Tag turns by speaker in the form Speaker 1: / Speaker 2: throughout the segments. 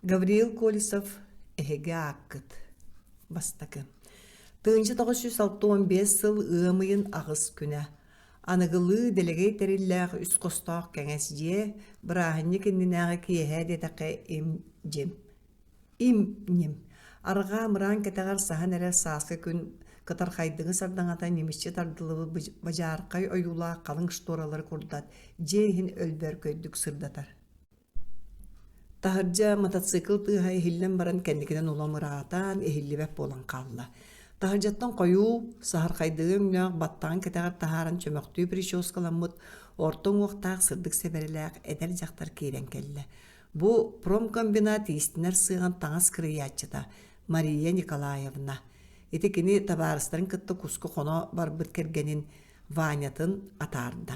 Speaker 1: Гавриил Колесов «Эһиги ааккыт» Бастакы 1965 сыл ыам ыйын аҕыс күнэ. Аныгылыы дэлэгэй тэриллээх үс хостоох кэҥэс дьиэ, бырааһынньык иннинээҕи киэһэ диэтэххэ им-дьим. Им-ньим. Арҕаа мыраан кэтэҕэр саһан эрэр сааскы күн кытархайдыҥы сардаҥата ньимиччи тардыллыбыт бадьаархай ойуулаах халыҥ шторалары курдат дьиэ иһин өлбөөркөйдүк сырдатар. Таһырдьа мотоцикл тыаһа иһиллэн баран кэнникинэн улам ыраатан, иһиллибэт буолан хаалла. Таһырдьаттан хойуу, саһархайдыҥы өҥнөөх баттаҕын кэтэҕэр таһааран чөмөхтүү прическаламмыт, орто уҥуохтаах сырдык сэбэрэлээх эдэр дьахтар киирэн кэллэ. Бу промкомбинат иистэнэр сыаҕын таҥас кырыйааччыта Мария Николаевна. Ити кини табаарыстарын кытта куска хоно барбыт кэргэнин Ванятын атаарда.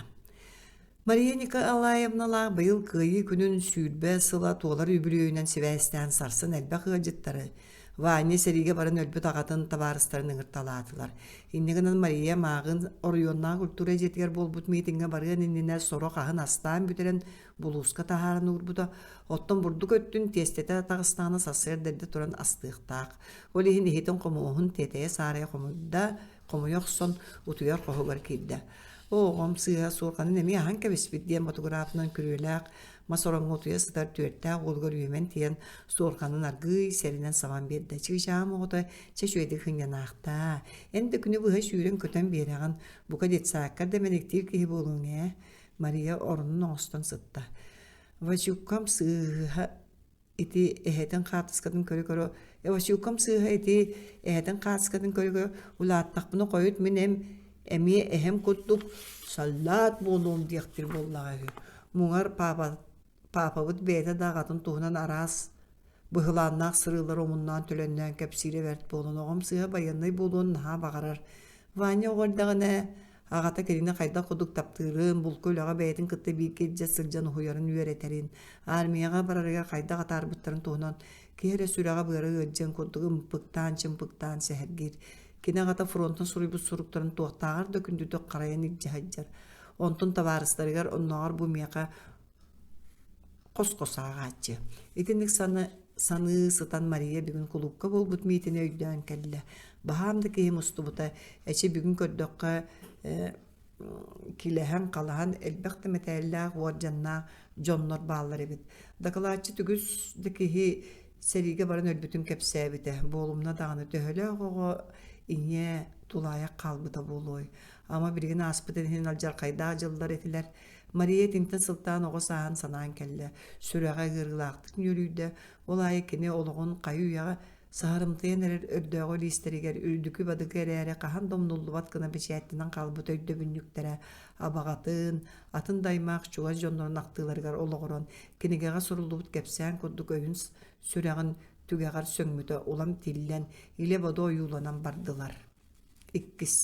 Speaker 1: Мария Николаевналаах быйыл Кыайыы күнүн 20 сыла туолар үбүлүөйүнэн сибээстээн сарсын элбэх ыалдьыттары, Ваня сэриигэ баран өлбүт аҕатын табаарыстарын ыҥырталаатылар. Инньэ гынан Мария мааҕын оройуоннааҕы культура дьиэтигэр буолбут миитиҥҥэ барыан иннинэ сорох аһын астаан бүтэрэн булууска таһааран уурбута, оттон бурдук өттүн тиэстэтэ таҕыстаҕына сарсыарда эрдэ туран астыахтаах. Ол иһин иһитин-хомуоһун тиэтэйэ-саарайа хомуйда, хомуйа охсон утуйар хоһугар киирдэ. Оо, оҕом сыыһа суорҕанын эмиэ аһан кэбиспит диэн ботугураатынан күрүөлээх мас ороҥҥо утуйа сытар түөртээх уолугар үөмэн тиийэн суорҕанын аргыый сэринэн сабан биэрдэ. Чыычааҕым оҕото чэ үчүгэйдик сынньанаахтаа. Эн да күнү быһа сүүрэн-көтөн биэрэҕин. Бука детсааккар да мэниктиир киһи буолуоҥ ээ. Мария оронун оҥостон сытта. Васюккам сыыһа ити эһэтин хаартыскатын көрө-көрө Васюкам сыыһа ити эһэтин хаартыскатын көрө-көрө улааттахпына хойут мин эм эмиэ эһэм курдук саллаат буолуом диэхтиир буоллаҕа үһү. Муҥар паапа паапабыт бэйэтэ да аҕатын туһунан араас быһылааннаах сырыылары омуннаан төлөннөөн кэпсиирэ бэрт буолан оҕом сыыһа байыаннай буолуон наһаа баҕарар. Ваня оҕо эрдэҕинэ Аҕата кинини хайдах курдук таптыырын, булка үлэҕэ бэйэтин кытта бииргэ илдьэ сылдьан уһуйарын үөрэтэрин, армияҕа барарыгар хайдах атаарбыттарын туһунан киһи эрэ сүрэҕэ-быара ыалдьыан курдук ымпыктаан-чымпыктаан сэһэргиир. Кини аҕата фронтан суруйбут суруктарын туохтааҕар да күндүтүк харайан илдьэ сылдьар. Онтун табаарыстарыгар оннооҕор бу миэхэ хос-хос ааҕааччы. Итинник саны саныы сытан Мария бүгүн кулуупка буолбут миитини өйдөөн кэллэ. Баһаам да киһи мустубута, эчи бүгүн көрдөххө э, килэһэн-халаһан элбэх да мэтээллээх, уордьаннаах дьоннор бааллар эбит. Дакылаатчыт үгүс да киһи сэриигэ баран өлбүтүн кэпсээбитэ. Буолумна даҕаны төһөлөөх оҕо ийэ тулаайах хаалбыта буолуой. Ама билигин ааспытын иһин алдьархайдаах дьыллар этилэр. Мария итинтэн сылтаан оҕо сааһын санаан кэллэ, сүрэҕэ ыарыылаахтык нүөлүйдэ, ол аайы кини олоҕун хайы-үйэҕэ саһарымтыйан эрэр өрдөөҕү илиистэригэр үрдүкү-бадыкы эрээри хаһан да умнуллубат гына бэчээттэнэн хаалбыт өйдөбүнньүктэрэ абаҕатын, атын да аймах чугас дьоннорун ахтыыларыгар олоҕуран кинигэҕэ суруллубут кэпсээн курдук өйүн сүрэҕин түгэҕэр сөҥмүтэ улам тиллэн, илэ-бодо ойууланан бардылар. Иккис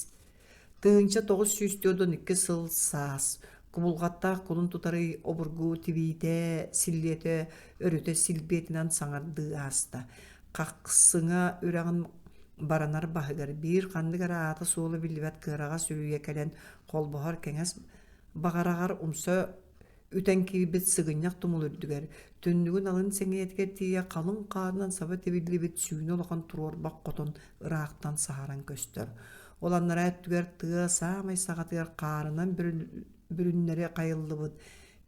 Speaker 1: 1942 сыл саас кубулҕаттаах кулун тутар ый обургу тибиитэ, силлиэтэ өрүтэ силбиэтинэн саҥардыы ааста. Хахсыҥа үрэҕин баранар баһыгар биир ханнык эрэ аата-суола биллибэт кыараҕас үрүйэ кэлэн холбоһор кэҥэс баҕараҕар умса Үтэн киирбит сыгынньах тумул үрдүгэр, түннүгүн алын сэҥийэтигэр тиийэ халыҥ хаарынан саба тибиллибит сүүнэ улахан туруорбах хотон ыраахтан саһаран көстөр. Ол анараа өттүгэр тыа саамай саҕатыгар хаарынан бүрүннэри хайыллыбыт,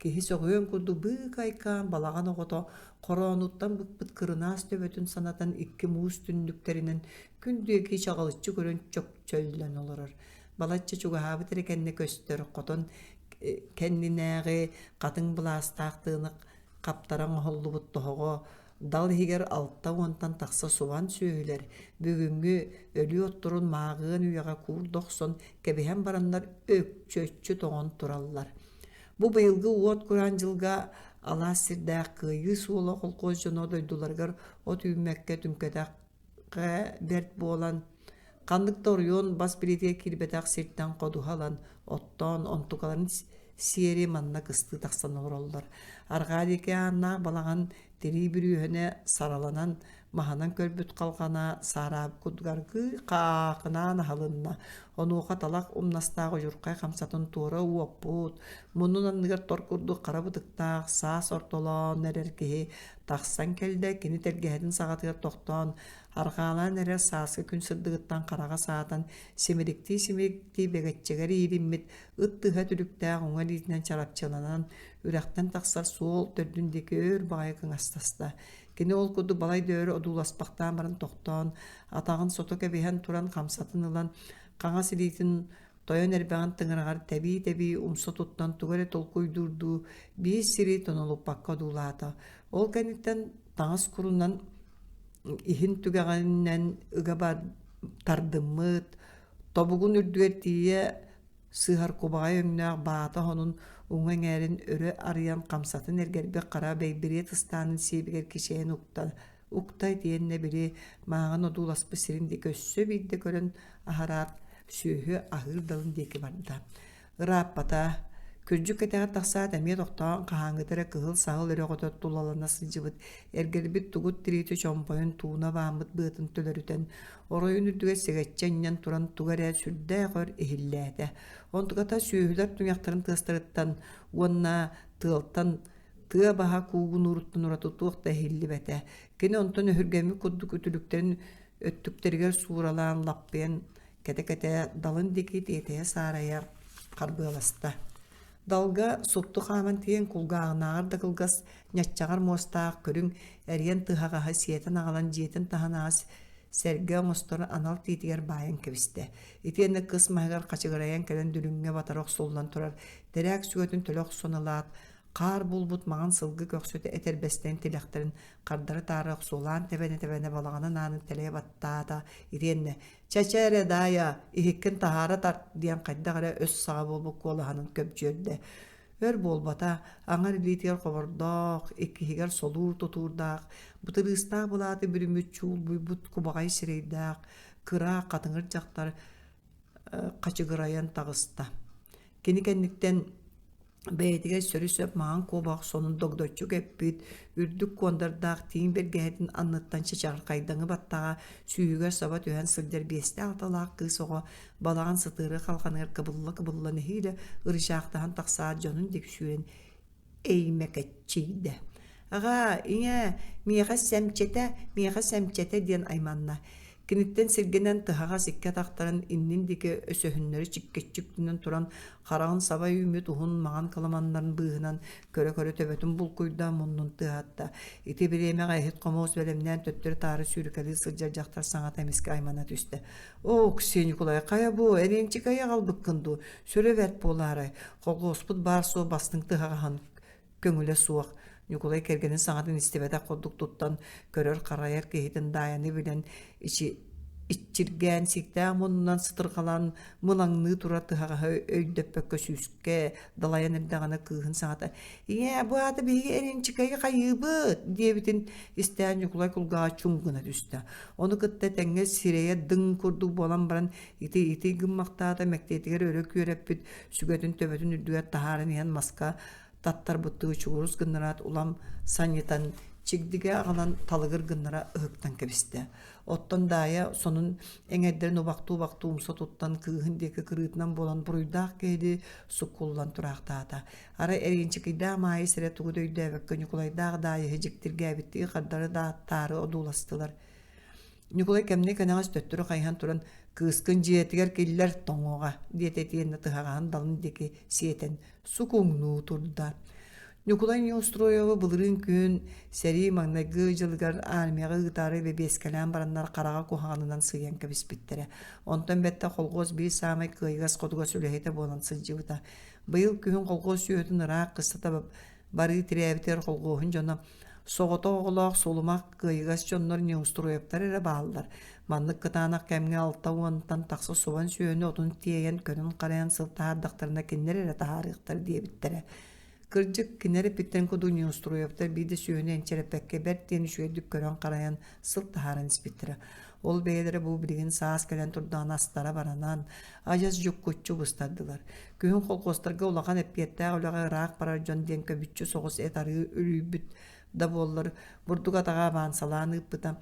Speaker 1: киһи сөҕүөн курдук быыкайкаан балаҕан оҕото хороонуттан быкпыт кырынаас төбөтүн санатан икки муус түннүктэринэн күн диэки чаҕылыччы көрөн чөкчөллөн олорор. Балачча чугаһаабыт эрэ кэннэ көстөр хотон кэннинээҕи хатыҥ былаастаах тыаны хаптара оҥоһуллубут тоһоҕо дал иһигэр 60-тан тахса субан сүөһүлэр бүгүҥҥү өлүү отторун мааҕыан үйэҕэ куурда охсон кэбиһэн бараннар өкчөччү тоҥон тураллар. Бу быйылгы уот кураан дьылга алаас сирдээх Кыайыы суола холкуос дьоно дойдуларыгар от үүммэккэ түҥкэтэх бэрт буолан, ханнык да оройуон бас билиитигэр киирбэтэх сиртэн ходуһа ылан, оттоон, онтукаларын сиэри манна кыстыы тахсан олороллор. Арҕаа диэки ааннаах балаҕан Тирии бүрүөһүнэ сараланан, маһынан көрбүт халҕана саараабыт курдук аргыый хаахынаан аһылынна. Онуоха талах умнастаах удьурхай хамсатын туора уоппут, муннун анныгар тор курдук хара бытыктаах саас ортолоон эрэр киһи тахсан кэллэ. Кини тэлгэһэтин саҕатыгар тохтоон, арҕаалаан эрэр сааскы күн сырдыгыттан хараҕа саатан, симириктии-симириктии бэгэччэгэр иилиммит ыт тыһа түлүктээх уҥа илиитинэн чарапчыланан, үрэхтэн тахсар суол төрдүн диэки өөр баҕайы кыҥастаста. Кини ол курдук балай да өр одууласпахтаан баран тохтоон, атаҕын сото кэбиһэн туран хамсатын ылан, хаҥас илиитин тойон эрбэҕин тыҥыраҕар тэбии-тэбии умса туттан тугу эрэ толкуйдуурдуу биир сири тонолуппакка одуулаата. Ол кэнниттэн таҥас курунан иһин түгэҕинэн ыга тардыммыт, тобугун үрдүгэр тиийэ сыһар кубаҕай өҥнөөх баата хонун уҥа эҥээрин өрө арыйан хамсатын эргэрбит хара бэйбириэт ыстаанын сиэбигэр кичэйэн укта укта итиэннэ били мааҕын одууласпыт сирин диэки өссө биирдэ көрөн аһараат сүөһү аһыыр далын диэки барда. Ырааппата. Күрдьүк кэтэҕэр тахсаат эмиэ тохтоон хаһааҥҥыта эрэ кыһыл саһыл өрөҕөтө тулалана сылдьыбыт эргэрбит тугут тириитэ чомпойун тууна бааммыт быатын төлөрүтэн оройун үрдүгэр сэгэччи анньан туран тугу эрэ сүрдээх өр иһиллээтэ. Онтуката сүөһүлэр туйахтарын тыастарыттан уонна тыалтан тыа баһа куугунууруттан ураты туох да иһиллибэтэ. Кини онтон өһүргэммит курдук үтүлүктэрин өттүктэригэр сууралаан лаппыйан кэтэ-кэтэ далын диэки тиэтэйэ саарайа харбыаласта. Далга супту хааман тиийэн кулгааҕынааҕар да кылгас, ньаччаҕар муостаах көрүҥ эриэн тыһаҕаһы сиэтэн аҕалан дьиэтин таһынааҕы сэргэ оҥостор анал тиитигэр баайан кэбистэ. Итиэннэ кыс маһыгар хачыгырайан кэлэн дүлүҥҥэ батара охсуллан турар тэрээк сүгэтин төлө охсон ылаат, хаар булбут маҥан сылгы көхсүтэ этэрбэстэн тилэхтэрин хардары-таары охсуолаан тэбэнэ-тэбэнэ балаҕанын аанын тэлэйэ баттаата итиэннэ «Чэ-чэ эрэ, Даайа, иһиккин таһаара тарт» диэн хайдах эрэ өс саҕа буолбут куолаһынан көбдьүөрдэ. Өр буолбата, аҥар илиитигэр хобордоох, иккиһигэр солуур тутуурдаах, бытырыыстаах былааты бүрүммүт чуулбуйбут кубаҕай сирэйдээх, кыра хатыҥыр дьахтар хачыгырайан таҕыста. Кини кэнниттэн бэйэтигэр сөрү-сөп маҥан куобах сонун догдоччу кэппит, үрдүк куондардаах тииҥ бэргэһэтин анныттан чычархайдаҥы баттаҕа сүүһүгэр саба түһэн сылдьар биэстээх-алталаах кыыс оҕо балаҕан сытыары халҕаныгар кыбылла-кыбылла нэһиилэ ырычаахтаһан тахсаат дьонун диэки сүүрэн эймэкэччийдэ. «Аҕаа, ийээ, миэхэ сэмчэтэ, миэхэ сэмчэтэ» диэн айманна. Киниттэн сиргэнэн тыһаҕас икки атахтарын иннин диэки өсөһүннэри чиккэччи үктэнэн туран, хараҕын саба үүммүт уһун маҥан кыламаннарын быыһынан көрө-көрө төбөтүн булкуйда, муннун тыаһатта. Ити бириэмэҕэ иһит-хомуос бэлэмнээн төттөрү-таары сүүрүкэлии сылдьар дьахтар саҥата эмискэ аймана түстэ. «Оо, Оксиэ Ньукулай, хайа бу, эриэнчик аҕалбыккын дуу? Сүрэ бэрт буолаарай? Колхуоспут баар-суох бастыҥ тыһаҕаһын көҥүлэ суох Ньукулай кэргэнин саҥатын истибэтэх курдук туттан, көрөр-харайар киһитин Даайаны билэн, ичи иччиргээн, сииктээх муннунан сытырҕалаан мылаҥныы турар тыһаҕаһы өйдөппөккө сүүскэ далайан эрдэҕинэ кыыһын саҥата «Ийээ, бу аата биһиги Эринчикэйи хайыыбыт?» диэбитин истээн Ньукулай кулгааҕа чуҥ гына түстэ. Ону кытта тэҥҥэ сирэйэ дыҥ курдук буолан баран ити-ити гыммахтаата мэктиэтигэр өрө күөрэппит сүгэтин төбөтүн үрдүгэр таһааран иһэн маска таттарбыттыы чугурус гыннараат улам санньытан чигдигэ аҕалан талыгыр гыннара ыһыктан кэбистэ. Оттон Даайа сонун эҥэрдэрин убахтуу-убахтуу умса туттан кыыһын диэки кырыытынан буолан буруйдаах киһилии суккуллан тураахтаата. Арай Эриэнчикийдээх Маайыс эрэ тугу да өйдөөбөккө Ньукулайдаах Даайыһы дьиктиргээбиттии хардары да таары одууластылар. Ньукулай кэмниэ кэнэҕэс төттөрү хайыһан туран «Кыыскын дьиэтигэр киллэр, тоҥуоҕа» диэтэ итиэннэ тыһаҕаһын далын диэки сиэтэн сукуҥнуу турда. Ньукулай Неустроевы былырыын күһүн сэрии маҥнайгы дьылыгар армияҕа ыытаары бэбиэскэлээн бараннар хараҕа куһаҕанынан сыыйан кэбиспиттэрэ. Онтон бэттэх холхуос биир саамай кыайыгас-хотугас үлэһитэ буолан сылдьыбыта. Быйыл күһүн холхуос сүөһүтүн ыраах кыстата барыы тирээбитигэр холхуоһун дьоно Соҕотох оҕолоох сулумах кыайыгас дьоннор Неустроевтар эрэ бааллар. Маннык кытаанах кэмҥэ 60-тан тахса субан сүөһүнү отун тиэйэн, көрөн-харайан сыл таһаардахтарына кинилэр эрэ таһаарыахтар диэбиттэрэ. Кырдьык, кинилэр эппиттэрин курдук Неустроевтар биир да сүөһүнү энчирэппэккэ бэрт диэн үчүгэйдик көрөн-харайан сыл таһааран испиттэрэ. Ол бэйэлэрэ бу билигин саас кэлэн турдаҕына астара баранан, адьас дьуккуччу быстардылар. Күһүн холкуостарга улахан эппиэттээх үлэҕэ ыраах барар дьон диэн көбүччү соҕус эт арыы үлүйбүт. да буоллар, бурдук атаҕа абаансалаан ыыппыта.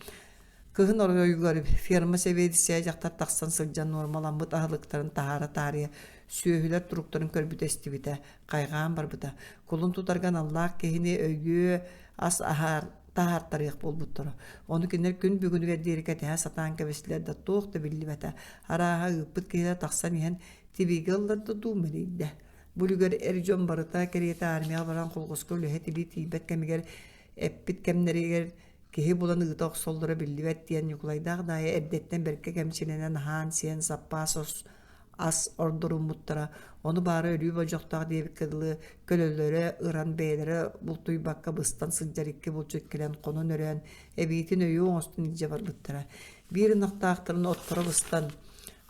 Speaker 1: Кыһын оройугар ферма сэбиэдиссэйэ дьахтар тахсан сылдьан нуормаламмыт аһылыктарын таһаара таарыйа сүөһүлэр туруктарын көрбүтэ истибитэ, хайҕаан барбыта. Кулун тутарга аналлаах киһини өйүө ас аһаар таһаартарыах буолбуттара. Ону кинилэр күн бүгүнүгэр диэри кэтэһэ сатаан кэбистилэр да туох да биллибэтэ. Арааһа ыыппыт киһилэрэ тахсан иһэн тибиигэ ылларда дуу мэлийдэ. Бу үлүгэр эр дьон барыта кэриэтэ армияҕа баран колхозка үлэһит илии тиийбэт кэмигэр эппит кэмнэригэр киһи булан ыыта охсоллоро биллибэт диэн Ньукулайдаах Даайа эрдэттэн бэркэ кэмчилэнэн аһаан-сиэн саппаас ас ордоруммуттара, ону баара өлүү болдьохтоох диэбиккэ дылы, көлөлөрө ыран бэйэлэрэ бултуйбакка быстан сылдьар икки булчут кэлэн хонон-өрөөн, эбиитин өйүө оҥостон илдьэ барбыттара. Биир ынахтаахтарын отторо быстан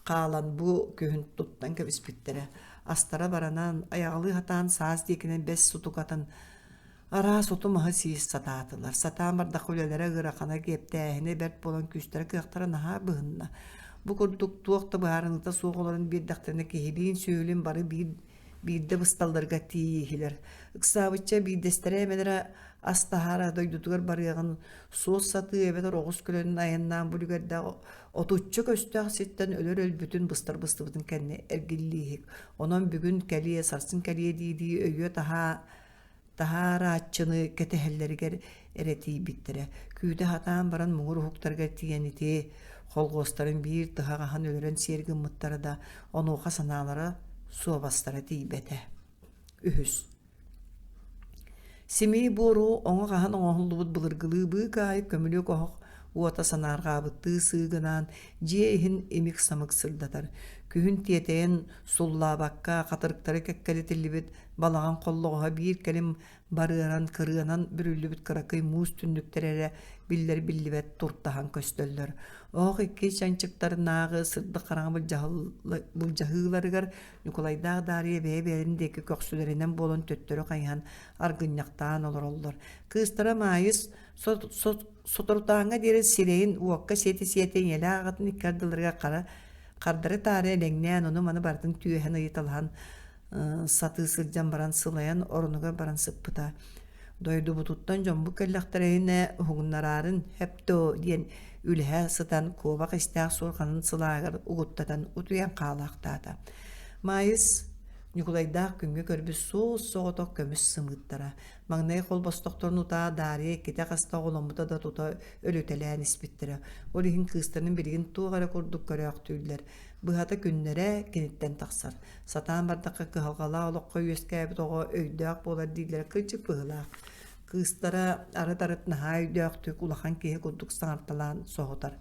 Speaker 1: хаалан бу күһүн туттан кэбиспиттэрэ. Астара баранан, айаҕалыы сатаан саас диэкинэн бэс сутукатын Араас оту-маһы сии сатаатылар. Сатаан бардахха үлэлэрэ ыарахана, киэптээһинэ бэрт буолан күүстэрэ-кыахтара наһаа быһынна. Бу курдук туох да быһаарыныыта суох олорон биэрдэхтэринэ киһилиин-сүөһүлүүн бары биир биирдэ бысталларыгар тиийииһилэр. Ыксаабычча биирдэстэрэ эмэлэрэ ас таһаара дойдутугар барыаҕын суос сатыы эбэтэр оҕус көлөнөн айаннаан бу үлүгэрдээх отучча көстөөх сиртэн өлөр өлбүтүн быстар быстыбытын кэннэ эргиллииһик. Онон бүгүн кэлиэ, сарсын кэлиэ дии-дии өйүө таһаа таһаарааччыны кэтэһэллэригэр эрэ тиийбиттэрэ. Күүтэ сатаан баран муҥур уһуктарыгар тиийэн ити холхуостарын биир тыһаҕаһын өлөрөн сиэр гыммыттара да, онуоха санаалара, суобастара тиийбэтэ. Үһүс. Симии буору оҥо хаһан оҥоһуллубут былыргылыы быыкаайык көмүлүөк оһох уота санаарҕаабыттыы сыыгынаан дьиэ иһин имик-самык сырдатар. Күһүн тиэтэйэн суллаабакка хатырыктары кэккэлэтиллибит балаҕан холлоҕоһо биир кэлим барыаран кырыанан бүрүллүбүт кыракый муус түннүктэрэ эрэ биллэр-биллибэт туртаһан көстөллөр. Оһох икки чанчыктарынааҕы сырдык хараҥа былдьаһыыларыгар Ньукулайдаах Даарыйа бэйэ-бэйэлэрин диэки көхсүлэринэн буолан төттөрү хайыһан аргынньахтаан олороллор. Кыыстара Маайыс соторутааҥҥа диэри сирэйин уокка сиэтэ-сиэтэ ийэлээх аҕатын икки ардыларыгар хара хардары-таары элэҥнээн ону-маны барытын түөһэн ыйыталаһан сатыы сылдьан баран сылайан оронугар баран сыппыта. Дойдубутуттан дьоммут кэллэхтэринэ уһугуннараарын «Һэптоо» диэн үлэһэ сытан куобах истээх суорҕанын сылааһыгар угуттатан утуйан хаалаахтаата. Маайыс Ньукулайдаах күҥҥэ көрбүт суос-соҕотох көмүс сымыыттара. Маҥнай холбостохторун утаа Даарыйа иккитэ хаста оҕоломмута да тута өлүтэлээн испиттэрэ. Ол иһин кыыстарын билигин туох эрэ курдук көрөөхтүүллэр. Быһата күннэрэ киниттэн тахсар. Сатаан бардахха кыһалҕалаах олоххо үөскээбит оҕо өйдөөх буолар дииллэрэ кырдьык быһыылаах. Кыыстара арыт-арыт наһаа өйдөөхтүк улахан киһи курдук саҥарталаан соһутар.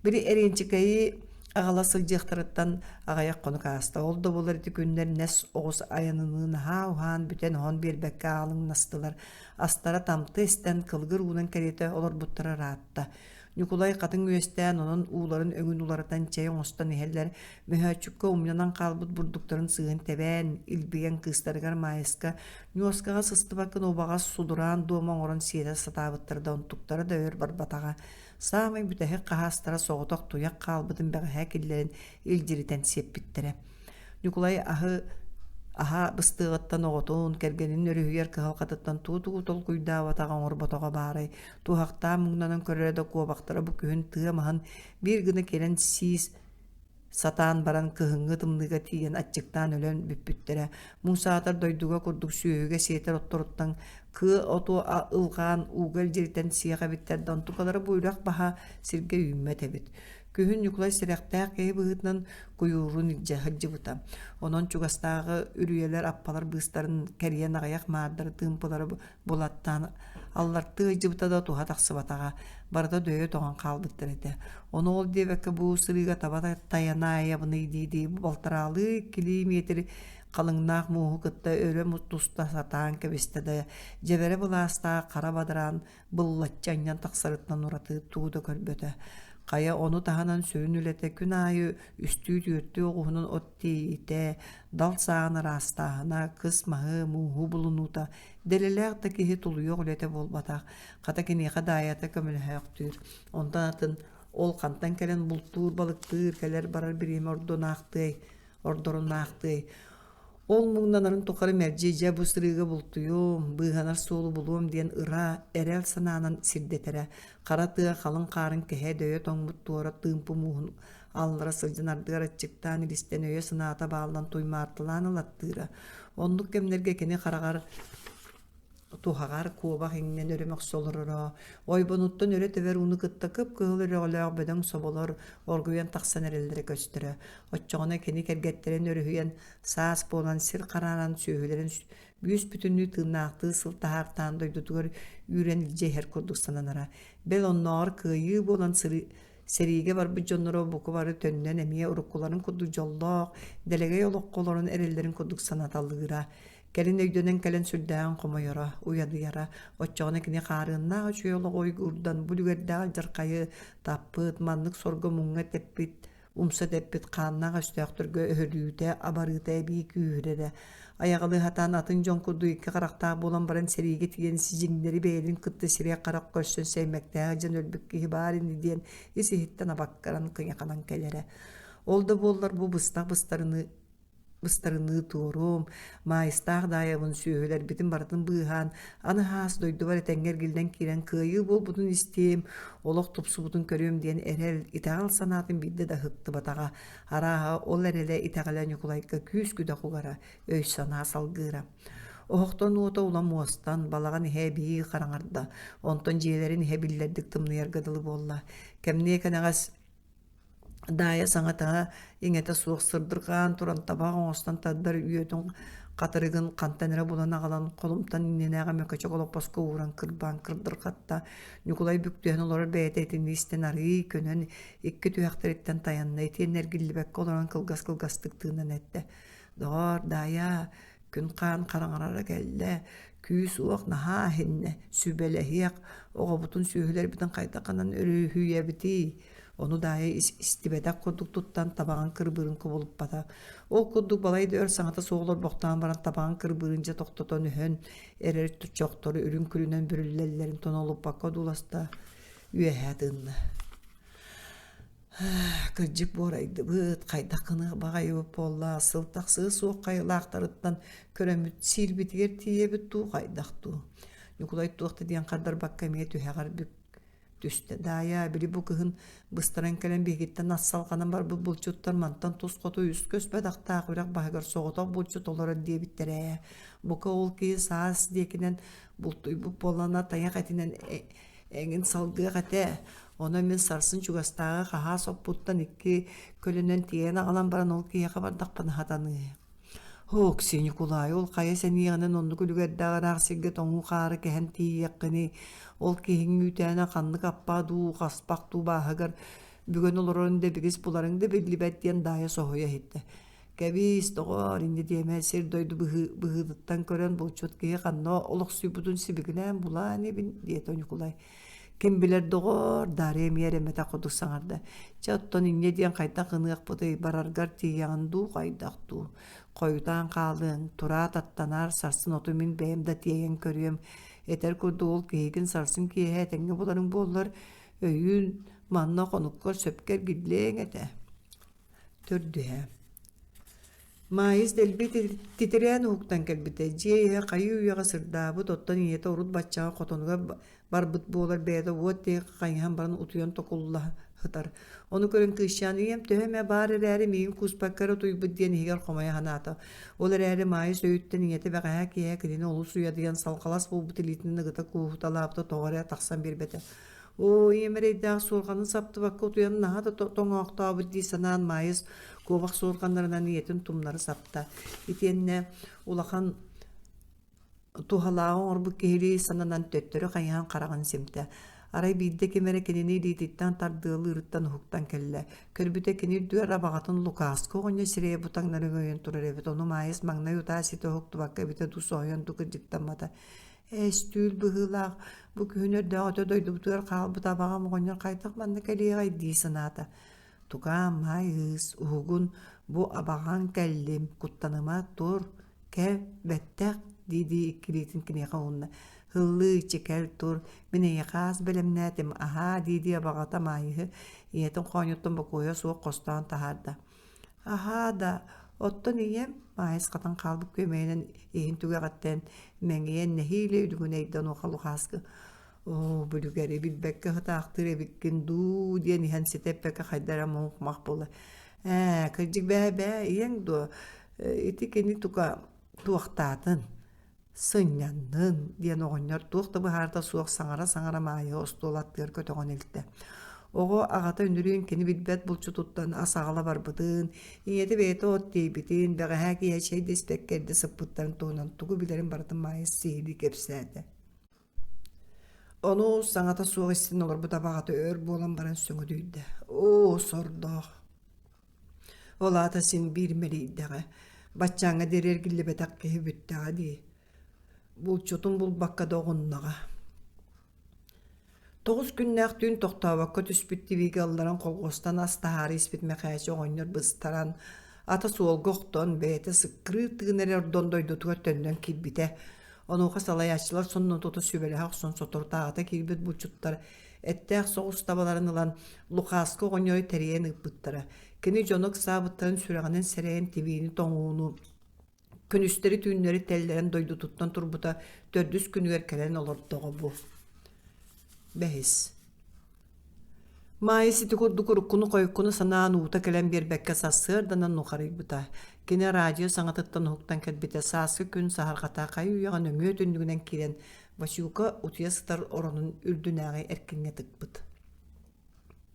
Speaker 1: Били Эриэнчикэйи аҕала сылдьыахтарыттан аҕыйах хонук ааста. Ол да буоллар ити күннэр нэс оҕус айаныныы наһаа уһаан бүтэн-оһон биэрбэккэ аалыҥнастылар. Астара тамты истэн кылгыр уунан кэриэтэ олорбуттара ыраатта. Ньукулай хатыҥ үөстээн, онон ууларын өҥүн уларытан чэй оҥостон иһэллэр, мөһөөччүккэ умньанан хаалбыт бурдуктарын сыыһын тэбээн, илбийэн кыыстарыгар Маайыска ньуоскаҕа сыстыбаккын убаҕас судураан дуома оҥорон сиэтэ сатаабыттара да онтуктара да өр барбатаҕа. Саамай бүтэһик хаһаастара соҕотох туйах хаалбытын бэҕэһээ киллэрэн илдьиритэн сиэппиттэрэ. Ньукулай аһы аһа быстыаҕыттан оҕотун, кэргэнин өрүһүйэр кыһалҕатыттан туу-тугу толкуйдаабатаҕа оҥорботоҕо баарай, туһахтаан муҥнанан көрөрө да куобахтара бу күһүн тыа маһын биир гына кэлэн сии сатаан баран кыһыҥҥы тымныыга тиийэн аччыктаан өлөн бүппүттэрэ. Муҥсаатар дойдуга курдук сүөһүгэ сиэтэр отторуттан кыа оту ылҕаан ууга илдьиритэн сиэх эбиттэр да онтукалара бу үрэх баһа сиргэ үүммэт эбит. Күһүн Ньукулай сэрэхтээх киһи быһыытынан куйуурун илдьэ сылдьыбыта. Онон чугастааҕы үрүйэлэр аппалар быыстарын кэрийэн аҕыйах маардары тыымпылары булаттаан аллартыы ыйдьыбыта да туһа тахсыбатаҕа, барыта дөйө тоҥон хаалбыттар этэ. Ону ол диэбэккэ бу сырыыга таба тайанаайабыный дии-дии балтараалыы килиимиэтир халыҥнаах мууһу кытта өрө туста сатаан кэбистэ да, дьэбэрэ былаастаах хара бадараан быллаччы анньан тахсарыттан ураты тугу да көрбөтө. Хайа ону таһынан сүрүн үлэтэ күн аайы үстүү-түөртүү оҕуһунан от тиэйиитэ, дал сааҕын ыраастааһына, кыс маһы, мууһу булунуута дэлэлээх да киһи тулуйуох үлэтэ буолбатах. Хата киниэхэ Даайата көмөлөһөөхтүүр. Онтон атын ол хантан кэлэн бултуур, балыктыыр, кэлэр-барар бириэмэ ордунаахтыай, ордорунаахтыай. Ол муҥнанарын тухары мэлдьи дьэ бу сырыыга бултуйуом, быыһанар суолу булуом диэн ыра, эрэл санаанан сирдэтэрэ. Хара тыа халыҥ хаарын кэһэ дөйө тоҥмут туора тыымпы мууһун аллара сылдьан ардыгар аччыктаан илистэн өйө-санаата бааллан туймаарталаан ылаттыыра. Оннук кэмнэргэ кини хараҕар туһаҕар куобах иҥнэн өрө мөхсө олороро, ойбонуттан өрө тэбэр ууну кытта кып-кыһыл өрөҕөлөөх бөдөҥ соболор оргуйан тахсан эрэллэрэ көстөрө. Оччоҕуна кини кэргэттэрин өрүһүйэн, саас буолан сир харааран сүөһүлэрин бүүс-бүтүннүү тыыннаахтыы сыл таһаартаан дойдутугар үүрэн илдьэ иһэр курдук сананара. Бэл оннооҕор кыайыы буолан сэриигэ барбыт дьонноро бука бары төннөн эмиэ уруккуларын курдук дьоллоох, дэлэгэй олоххо олорон эрэллэрин курдук санаталыыра. Кэлин өйдөнөн кэлэн сүрдээҕин хомойоро, уйадыйара. Оччоҕуна кини хаарыаннаах үчүгэй олоҕу уйгуурдан бу үлүгэрдээх алдьархайы таппыт, маннык сорго-муҥҥа тэппит, умса тэппит хааннаах өстөөхтөргө өһөрүүтэ, абарыыта эбии күүһүрэрэ. Айаҕалыы сатаан атын дьон курдук икки харахтаах буолан баран сэриигэ тиийэн сидьиҥнэри бэйэлэрин кытта сирэй-харах көрсөн сэймэктээх дьон өлбүт киһи баар ини диэн ис-иһиттэн абаккаран кыйаханан кэлэрэ. Ол да буоллар бу быстах быстарыныы быстарыныы туоруом, Маайыстаах Даайабын сүөһүлэрбитин барытын быыһаан, аны хаас дойдубар этэҥҥэ эргиллэн киирэн кыайыы буолбутун истиэм, олох тупсубутун көрүөм диэн эрэл, итэҕэл санаатын биирдэ да ыһыктыбатаҕа. Арааһа, ол эрэлэ итэҕэлэ Ньукулайга күүс-күдэх угара, өй-санаа салгыыра. Оһохтон уота улам уостан, балаҕан иһэ эбии хараҥарда, онтон дьиэлэрин иһэ биллэрдик тымныйарга дылы буолла. Кэмниэ кэнэҕэс Даайа саҥата иҥэтэ суох сырдырҕаан туран табах оҥостон тардар үөтүн хатырыгын хантан эрэ булан аҕалан холумтан иннинээҕи мөкөчөк олоппоско ууран кырбаан кырдырҕатта. Ньукулай бүктүһэн олорор бэйэтэ итинни истэн арыый көнөн икки түһэхтэриттэн тайанна итиэннэ эргиллибэккэ олорон кылгас-кылгастык тыынан эттэ: «Доҕоор, Даайаа, Күн-хаан хараҥарара кэллэ, күүс-уох наһаа иһиннэ, сүбэлэһиэх, оҕобутун сүөһүлэрбитин хайдах гынан өрүһүйэбитий? Ону Даайа истибэтэх курдук туттан табаҕын кырбыырын кубулуппата. Ол курдук балай да өр саҥата суох олорбохтоон баран табаҕын кырбыырын дьэ тохтотон өһөн эрэр чохтору үрүҥ күлүнэн бүрүллэллэрин тонолуппакка одууласта, үөһээ тыынна. Кырдьык буорайдыбыт, хайдах гыныах баҕайыбыт буолла, сыл тахсыа суох хайалаахтарыттан көрөммүт сиирбитигэр тиийэбит дуу, хайдах дуу. Ньукулай туох да диэн хардарбакка эмиэ түһэҕэр бүк түстэ. Даайа, били бу кыһын быстаран кэлэн биһигиттэн ас салҕанан барбыт булчуттар мантан тус хоту үс көс бадахтаах үрэх баһыгар соҕотох булчут олорор диэбиттэрэ ээ. Бука ол киһи саас диэкинэн бултуйбут буоллаҕына тайах этинэн эҥин салгыах этэ. Онон мин сарсын чугастааҕы хаһаас оппуттан икки көлөнөн тиэйэн аҕалан баран ол киһиэхэ бардахпына сатаныа. Һоокси Ньукулай, ол хайа сэниэҕинэн оннук үлүгэрдээх ыраах сиргэ тоҥуу хаары кэһэн тиийиэххиний, ол киһиҥ үүтээнэ ханнык аппа дуу, хаспах дуу бааһыгар бүгэн олорорун дэбигис буларыҥ да биллибэт диэн Даайа соһуйа иһиттэ. Кэбиис, доҕоор, инньэ диэмэ, сир-дойду быһыытыттан көрөн булчут киһи ханна олохсуйбутун сибикилээн булаа инибин, диэтэ Ньукулай. Ким билэр доҕоор, Дарья эмиэ эрэммэтэх курдук саҥарда. Чэ, оттон инньэ диэн хайдах гыныахпытый, бараргар тиийэҕин дуу, хайдах дуу? Хойутаан хаалыаҥ, тураат аттанаар, сарсын оту мин бэйэм да тиэйэн көрүөм. Этэр курдук ол киһигин сарсын киэһэ этэҥҥэ буларыҥ буоллар, өйүүн манна хонуккар сөпкө эргиллиэҥ этэ. Төрдүһэ. Маайыс дэлби титирээн уһуктан кэлбитэ. Дьиэ иһэ хайыы-үйэҕэ сырдаабыт, оттон ийэтэ урут баччаҕа хотонугар барбыт буолар бэйэтэ уот диэки хайыһан баран утуйан токулла сытар. Ону көрөн кыысчаан ийэм төһө эмэ баар эрээри миигин кууспакка эрэ утуйбут диэн иһигэр хомойо санаата. Ол эрээри Маайыс өйүттэн ийэтэ бэҕэһээ киэһэ кинини олус уйадыйан салҕалас буолбут илиитинэн ыгыта кууһуталаабыта тоҕо эрэ тахсан биэрбэтэ. Оо, ийэм эрэйдээх суорҕанын саптыбакка утуйан наһаа да тоҥоохтообут дии санаан Маайыс куобах суорҕаннарынан ийэтин тумнары сапта. Итиэннэ улахан туһалааҕы оҥорбут киһилии сананан төттөрү хайыһан хараҕын симтэ. Арай биирдэ ким эрэ кинини илиититтэн тардыалыырыттан уһуктан кэллэ. Көрбүтэ кини үрдүгэр абаҕатын Лукааскы оҕонньор сирэйэ бу таҥнары өҥөйөн турар эбит. Ону Маайыс маҥнай утаа ситэ уһуктубакка эбитэ дуу соһуйан дуу кырдьыктаммата. Эс, түүл быһыылаах, бу күһүн өрдөөҕүтэ дойдубутугар хаалбыт абаҕам оҕонньор хайдах манна кэлиэҕэй дии санаата. Тукаам, маайыыс, уһугун, бу абаҕаҥ кэллим, куттаныма, тур, кэл, бэттэх дии-дии икки илиитин киниэхэ уунна. Һыллыы, чикэл, тур, мин эйиэхэ ас бэлэмнээтим, аһаа дии-дии абаҕата Маайыһы ийэтин хоонньуттан бокуойа суох хостоон таһаарда. Аһаа да, Оттон ийэм Маайыс хатан хаалбыт күөмэйинэн иһин түгэҕиттэн мэҥийэн нэһиилэ үлүгүнэйдэ онуоха Лухааскы «Оо, бүлүгэри билбэккэ сытаахтыыр эбиккин дуу» диэн иһэн ситэ эппэккэ хайда эрэ муҥ-мах буолла. «Ээ, кырдьык бээ-бээ, ийэҥ дуо? Ити кини тука туохтаатын?» «Сынньаннын» диэн оҕонньор туох да быһаарыта суох саҥара-саҥара Маайа остуол аттыгар көтөҕөн илтэ. Оҕо аҕата үнүрүүн кини билбэт булчутуттан ас аҕала барбытын, ийэтэ бэйэтэ от тиэйбитин, бэҕэһээ киэһэ чэй да испэккэ эрдэ сыппыттарын туһунан тугу билэрин барытын Маайа сиһилии кэпсээтэ. Ону саҥата суох истэн олорбут абаҕата өр буолан баран сөҥөдүйдэ: «Оо, сордоох Ол аата син биир мэлийдэҕэ, баччааҥҥа диэри эргиллибэтэх киһи бүттэҕэ дии, булчутун булбакка да оҕуннаҕа Тоҕус күннээх түүн тохтообокко түспүт тибиигэ ылларан колхуостан ас таһаара испит Мэхээчэ оҕонньор быстаран, ата суолга охтон, бэйэтэ сыккырыыр тыын эрэ ордон дойдутугар төннөн киирбитэ. Онуоха салайааччылар сонно тута сүбэлэһэ охсон соторутааҕыта киирбит булчуттар эттээх соҕус табаларын ылан Лухааскы оҕонньору тэрийэн ыыппыттара. Кини дьоно ыксаабыттарын сүрэҕинэн сэрэйэн тибиини тоҥууну күнүстэри-түүннэри тэллэрэн дойдутуттан турбута төрдүс күнүгэр кэлэн олордоҕо бу. Бэһис. Маайа сити курдук уруккуну-хойуккуну санаан уута кэлэн биэрбэккэ сарсыарданан нухарыйбыта. Кини радио саҥатыттан уһуктан кэлбитэ сааскы күн саһарҕата хайы-үйэҕэ нөҥүө түннүгүнэн киирэн Васюка утуйа сытар оронун үрдүнээҕи эркиҥҥэ тыкпыт.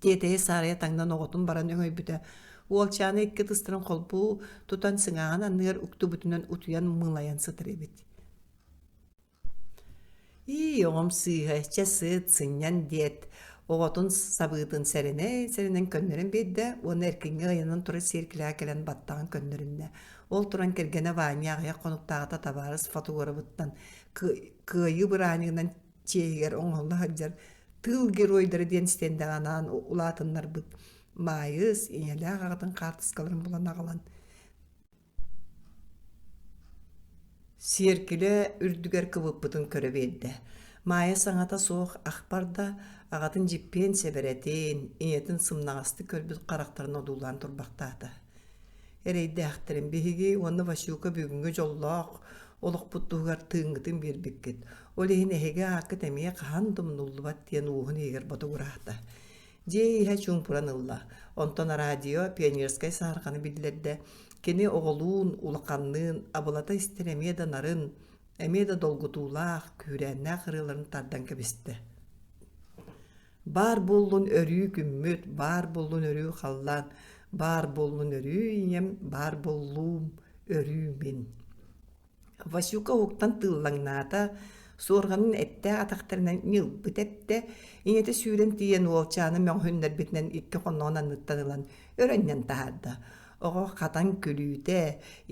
Speaker 1: Тиэтэйэ-саарайа таҥнан оҕотун баран өҥөйбүтэ, уолчааны икки ытыстарын холбуу тутан сыҥааҕын анныгар уктубутунан утуйан мыылайан сытар эбит. «Ии, оҕом сыыһа, чэ сыт, сынньан» диэт, оҕотун сабыытын сэрэнэн-сэрэнэн көннөрөн биэрдэ уонна эркиҥҥэ ыйанан турар сиэркилэҕэ кэлэн баттаҕын көннөрүннэ. Ол туран кэргэнэ Ваня аҕыйах хонуктааҕыта табаарыс фотограбыттан Кыайыы бырааһынньыгынан чиэһигэр оҥоһулла сылдьар «Тыыл геройдара» диэн стендэҕэ анаан улаатыннарбыт Маайыс ийэлээх аҕатын хаартыскаларын булан аҕалан сиэркилэ үрдүгэр кыбыппытын көрө биэрдэ. Маайа саҥата суох ах барда, аҕатын дьиппиэн сэбэрэтин, ийэтин сымнаҕастык көрбүт харахтарын одуулаан турбахтаата. Эрэйдээхтэрим биһиги уонна Васюка бүгүҥҥү дьоллоох олохпут туһугар тыыҥҥытын биэрбиккит. Ол иһин эһиги ааккыт эмиэ хаһан да умнуллубат диэн уоһун иһигэр ботугураата. Дьиэ иһэ чуумпуран ылла. Онтон радио пионерскай саһарҕаны биллэрдэ. Кини оҕолуун, улаханныын абылата истэр эмиэ да нарын, эмиэ да долгутуулаах, күүрээннээх ырыаларын тардан кэбистэ. Баар буоллун өрүү күммүт, баар буоллун өрүү халлаан, баар буоллун өрүү ийэм, баар буоллуум өрүү мин. Васюка уһуктан тыыллаҥнаата, суорҕанын эттээх атахтарынан ньылбы тэптэ, ийэтэ сүүрэн тиийэн уолчааны мөҕүһүннэрбитинэн икки хонноҕун анныттан ылан өрө анньан таһаарда. Оҕо хатан күлүүтэ,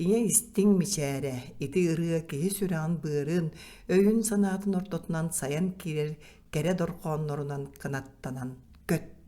Speaker 1: ийэ истиҥ мичээрэ, ити ырыа киһи сүрэҕин-быарын, өйүн-санаатын ортотунан сайан киирэр кэрэ дорҕооннорунан кынаттанан көттө.